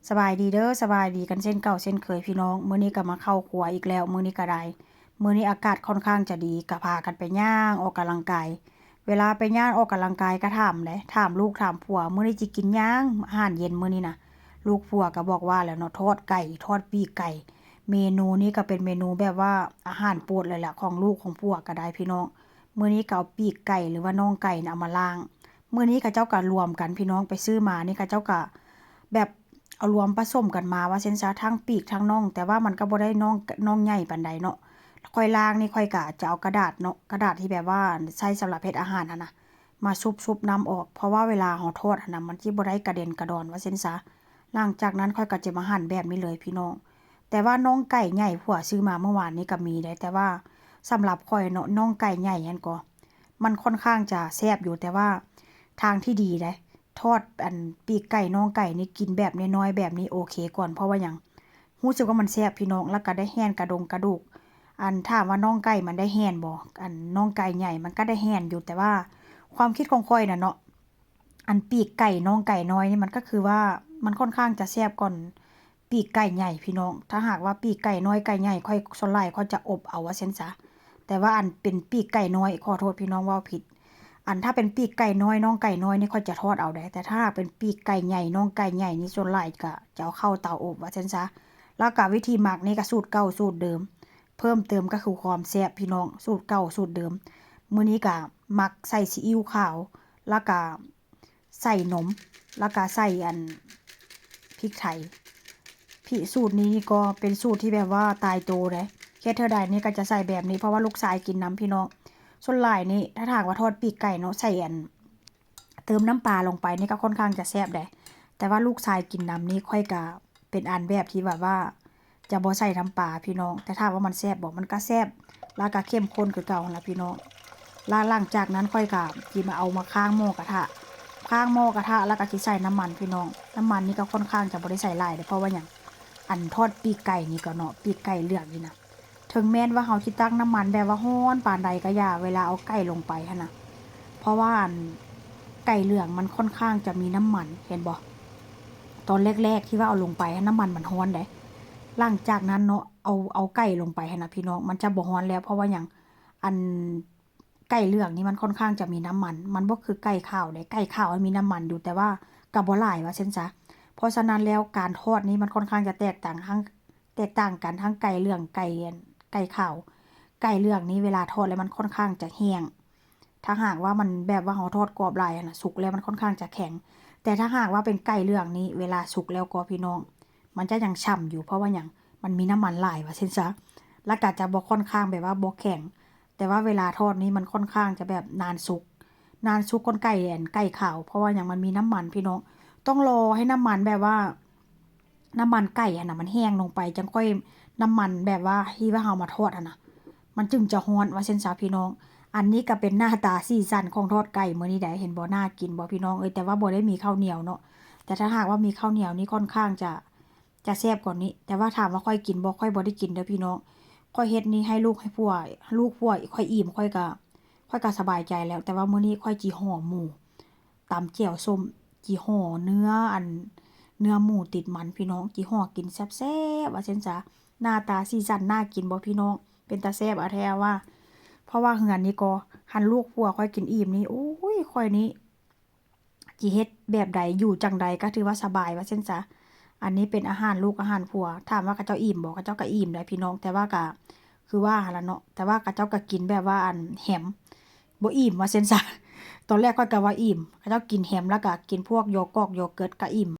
ສະບາຍດີເດີ ສະບາຍດີກັນເຊັ່ນເກົ່າເຊັ່ນເຄີຍພີ່ນ້ອງ. ມື້ນີ້ກໍມາເຂົ້າຄົວອີກແລ້ວ ມື້ນີ້ກໍໄດ້ ມື້ນີ້ອາກາດຄ່ອນຂ້າງຈະດີ ກໍພາກັນໄປຍ່າງອອກກຳລັງກາຍ. ເວລາໄປຍ່າງອອກກຳລັງກາຍກໍຖາມເດ້ ຖາມລູກຖາມຜົວ ມື້ນີ້ຊິກິນຫຍັງ ອາຫານເຢັນມື້ນີ້ນະ. ລູກຜົວກໍບອກວ່າແລ້ວເນາະ ທອດໄກ່ ທອດປີກໄກ່. ເມນູນີ້ກໍເປັນເມນູແບບວ່າອາຫານໂປດເລີຍລະ ຂອງລູກຂອງຜົວກໍໄດ້ພີ່ນ້ອງ. ມື້ນີ້ກໍເອົາປີກໄກ່ ຫຼືວ່າໜ່ອງໄກ່ນະ ເອົາມາລ້າງ. ມື້ນີ້ເຂົາເຈົ້າກໍລວມກັນພີ່ນ້ອງ ໄປຊື້ມານີ້ ເຂົາເຈົ້າກໍແບບເອົາລວມປະສົມກັນມາວ່າຊັ້ນຊະ ທັງປີກທັງໜ່ອງ ແຕ່ວ່າມັນກໍບໍ່ໄດ້ໜ່ອງ ໜ່ອງໃຫຍ່ປານໃດເນາະ. ຂ້ອຍລ້າງນີ້ ຂ້ອຍກໍຈະເອົາກະດາດເນາະ ກະດາດທີ່ແບບວ່າໃຊ້ສຳລັບເຮັດອາຫານຫັ້ນນະ ມາຊຸບໆນ້ຳອອກ ເພາະວ່າເວລາເຮົາທອດຫັ້ນນະ ມັນຊິບໍ່ໄດ້ກະເດັນກະດອນວ່າຊັ້ນຊະ. ຫຼັງຈາກນັ້ນຂ້ອຍກໍຈະມາຫັນແບບນີ້ເລີຍພີ່ນ້ອງ. ແຕ່ວ່າໜ່ອງໄກ່ໃຫຍ່ຜົວຊື້ມາເມື່ອວານນີ້ກໍມີເດ້ ແຕ່ວ່າສຳລັບຂ້ອຍເນາະ ໜ່ອງໄກ່ໃຫຍ່ຫັ້ນກໍ ມັນຄ່ອນຂ້າງຈະແຊບຢູ່ ແຕ່ວ່າທາງທີ່ດີເດ້ ທອດອັນປີກໄກ່ໜ່ອງໄກ່ນີ້ ກິນແບບນ້ອຍໆແບບນີ້ໂອເຄກ່ອນ. ເພາະວ່າຫຍັງ? ຮູ້ສຶກວ່າມັນແຊບພີ່ນ້ອງ ແລ້ວກໍໄດ້ແຮ່ນກະດົງກະດູກ. ອັນ ຖາມວ່າໜ່ອງໄກ່ມັນໄດ້ແຮ່ນບໍ່? ອັນໜ່ອງໄກ່ໃຫຍ່ມັນກໍໄດ້ແຮ່ນຢູ່ ແຕ່ວ່າຄວາມຄິດຂອງຂ້ອຍນະເນາະ ອັນປີກໄກ່ໜ່ອງໄກ່ນ້ອຍນີ້ ມັນກໍຄືວ່າມັນຄ່ອນຂ້າງຈະແຊບກ່ອນ ປີກໄກ່ໃຫຍ່ພີ່ນ້ອງ. ຖ້າຫາກວ່າປີກໄກ່ນ້ອຍໄກ່ໃຫຍ່ ຂ້ອຍ ສ່ວນຫຼາຍຂ້ອຍຈະອົບເອົາວ່າຊັ້ນຊະ. ແຕ່ວ່າອັນເປັນປີກໄກ່ນ້ອຍ ຂໍໂທດພີ່ນ້ອງເວົ້າຜິດ. ອັນຖ້າເປັນປີກໄກ່ນ້ອຍໜ່ອງໄກ່ນ້ອຍນີ້ ຂ້ອຍຈະທອດເອົາເດ້ ແຕ່ຖ້າຫາກເປັນປີກໄກ່ໃຫຍ່ໜ່ອງໄກ່ໃຫຍ່ນີ້ ສ່ວນຫຼາຍກະຈະເອົາເຂົ້າເຕົາອົບວ່າຊັ້ນຊະ. ແລ້ວກະວິທີໝັກນີ້ກະສູດເກົ່າສູດເດີມ ເພີ່ມເຕີມກໍຄືຄວາມແຊບພີ່ນ້ອງ ສູດເກົ່າສູດເດີມ. ມື້ນີ້ກະໝັກໃສ່ຊີອິ້ວຂາວ ແລ້ວກະ ໃສ່ນົມ ແລ້ວກະໃສ່ອັນ ພິກໄທ. ພິ ສູດນີ້ກໍເປັນສູດທີ່ແບບວ່າຕາຍໂຕເດ້ ເຮັດເທື່ອໃດນີ້ກໍຈະໃສ່ແບບນີ້ ເພາະວ່າລູກຊາຍກິນນຳພີ່ນ້ອງ. ສ່ວນຫຼາຍນີ້ ຖ້າຫາກວ່າທອດປີກໄກ່ເນາະ ໃສ່ອັນ ເຕີມນ້ຳປາລົງໄປນີ້ກໍຄ່ອນຂ້າງຈະແຊບເດ້ ແຕ່ວ່າລູກຊາຍກິນນຳນີ້ ຂ້ອຍກະ ເປັນອັນແບບທີ່ແບບວ່າຈະບໍ່ໃສ່ນ້ຳປາພີ່ນ້ອງ. ແຕ່ຖາມວ່າມັນແຊບບໍ່? ມັນກະແຊບ ແລ້ວກະເຂັ້ມຂຸ້ນຄືເກົ່າຫັ້ນລະພີ່ນ້ອງ. ແລ້ວຫຼັງຈາກນັ້ນຂ້ອຍກະຊິມາເອົາມາຄ້າງໝໍ້ກະທະ ຄ້າງໝໍ້ກະທະ ແລ້ວກະຊິໃສ່ນ້ຳມັນພີ່ນ້ອງ. ນ້ຳມັນນີ້ກະຄ່ອນຂ້າງຈະບໍ່ໄດ້ໃສ່ຫຼາຍເດ້ ເພາະວ່າຫຍັງ? ອັນທອດປີກໄກ່ນີ້ກໍເນາະ ປີກໄກ່ເຫຼືອງນີ້ນະ ເຖິງແມ່ນວ່າເຮົາຊິຕັ້ງນ້ຳມັນແບບວ່າຮ້ອນປານໃດກໍຢ່າ ເວລາເອົາໄກ່ລົງໄປຫັ້ນນະ ເພາະວ່າອັນ ໄກ່ເຫຼືອງມັນຄ່ອນຂ້າງຈະມີນ້ຳມັນ ເຫັນບໍ່? ຕອນແລກໆທີ່ວ່າເອົາລົງໄປຫັ້ນ ນ້ຳມັນມັນຮ້ອນເດ້. ຫຼັງຈາກນັ້ນເນາະ ເອົາ ເອົາໄກ່ລົງໄປຫັ້ນນະພີ່ນ້ອງ ມັນຈະບໍ່ຮ້ອນແລ້ວ ເພາະວ່າຫຍັງ? ອັນ ໄກ່ເຫຼືອງນີ້ມັນຄ່ອນຂ້າງຈະມີນ້ຳມັນ ມັນບໍ່ຄືໄກ່ຂາວເດ້. ໄກ່ຂາວມັນມີນ້ຳມັນຢູ່ ແຕ່ວ່າກໍບໍ່ຫຼາຍວ່າຊັ້ນຊະ. ເພາະສະນັ້ນແລ້ວ ການທອດນີ້ມັນຄ່ອນຂ້າງຈະແຕກຕ່າງ ທັງ ແຕກຕ່າງກັນ ທັງໄກ່ເຫຼືອງ ໄກ່ ອັນ ໄກ່ຂາວ. ໄກ່ເຫຼືອງນີ້ເວລາທອດແລ້ວມັນຄ່ອນຂ້າງຈະແຫ້ງ ຖ້າຫາກວ່າມັນແບບວ່າເຮົາທອດກອບຫຼາຍຫັ້ນນະ ສຸກແລ້ວມັນຄ່ອນຂ້າງຈະແຂງ. ແຕ່ຖ້າຫາກວ່າເປັນໄກ່ເຫຼືອງນີ້ ເວລາສຸກແລ້ວກໍພີ່ນ້ອງ ມັນຈະຍັງຊ່ຳຢູ່ ເພາະວ່າຫຍັງ? ມັນມີນ້ຳມັນຫຼາຍວ່າຊັ້ນຊະ ແລ້ວກໍຈະບໍ່ ຄ່ອນຂ້າງແບບວ່າບໍ່ແຂງ. ແຕ່ວ່າເວລາທອດນີ້ມັນຄ່ອນຂ້າງຈະແບບນານສຸກ ນານສຸກກວ່າໄກ່ ອັນ ໄກ່ຂາວ ເພາະວ່າຫຍັງ? ມັນມີນ້ຳມັນພີ່ນ້ອງ ຕ້ອງລໍໃຫ້ນ້ຳມັນແບບວ່າ ນ້ຳມັນໄກ່ຫັ້ນນະ ມັນແຫ້ງລົງໄປ ຈັ່ງຄ່ອຍ ນ້ຳມັນແບບວ່າທີ່ວ່າເຮົາມາທອດຫັ້ນນະ ມັນຈຶ່ງຈະຮ້ອນວ່າຊັ້ນຊະພີ່ນ້ອງ. ອັນນີ້ກໍເປັນໜ້າຕາສີສັນຂອງທອດໄກ່ມື້ນີ້ໄດ໋ ເຫັນບໍ່? ໜ້າກິນບໍ່ພີ່ນ້ອງເອີຍ? ແຕ່ວ່າບໍ່ໄດ້ມີເຂົ້າໜຽວເນາະ ແຕ່ຖ້າຫາກວ່າມີເຂົ້າໜຽວນີ້ ຄ່ອນຂ້າງຈະ ຈະແຊບກວ່ານີ້. ແຕ່ວ່າຖາມວ່າຂ້ອຍກິນບໍ່? ຂ້ອຍບໍ່ໄດ້ກິນເດີພີ່ນ້ອງ. ຂ້ອຍເຮັດນີ້ໃຫ້ລູກໃຫ້ຜົວ ລູກຜົວຂ້ອຍອີ່ມ ຂ້ອຍກະ ຂ້ອຍກະສະບາຍໃຈແລ້ວ. ແຕ່ວ່າມື້ນີ້ຂ້ອຍຊິຫໍ່ໝູ ຕຳແຈ່ວສົ້ມ ຊິຫໍ່ເນື້ອ ອັນ ເນື້ອໝູຕິດມັນພີ່ນ້ອງ ຊິຫໍ່ກິນແຊບໆ ວ່າຊັ້ນຊະ. ໜ້າຕາສີສັນໜ້າກິນບໍ່ພີ່ນ້ອງ? ເປັນຕາແຊບອະແທ້ວ່າ. ເພາະວ່າເຮືອນນີ້ກໍ ຄັນລູກຜົວຂ້ອຍກິນອີ່ມນີ້ ໂອ້ຍ ຂ້ອຍນີ້ ຊິເຮັດແບບໃດ ຢູ່ຈັ່ງໃດກໍຖືວ່າສະບາຍວ່າຊັ້ນຊະ. ອັນນີ້ເປັນອາຫານລູກອາຫານຜົວ. ຖາມວ່າເຂົາເຈົ້າອີ່ມບໍ່? ເຂົາເຈົ້າກໍອີ່ມໄດ໋ພີ່ນ້ອງ ແຕ່ວ່າກໍຄືວ່າຫັ້ນລະເນາະ ແຕ່ວ່າເຂົາເຈົ້າກໍກິນແບບວ່າ ອັນ ແຮມ ບໍ່ອີ່ມວ່າຊັ້ນຊະ. ຕອນແລກຂ້ອຍກໍວ່າອີ່ມ ເຂົາເຈົ້າກິນແຮມ ແລ້ວກໍກິນພວກໂຢກອກໂຢເກີດກໍອີ່ມ.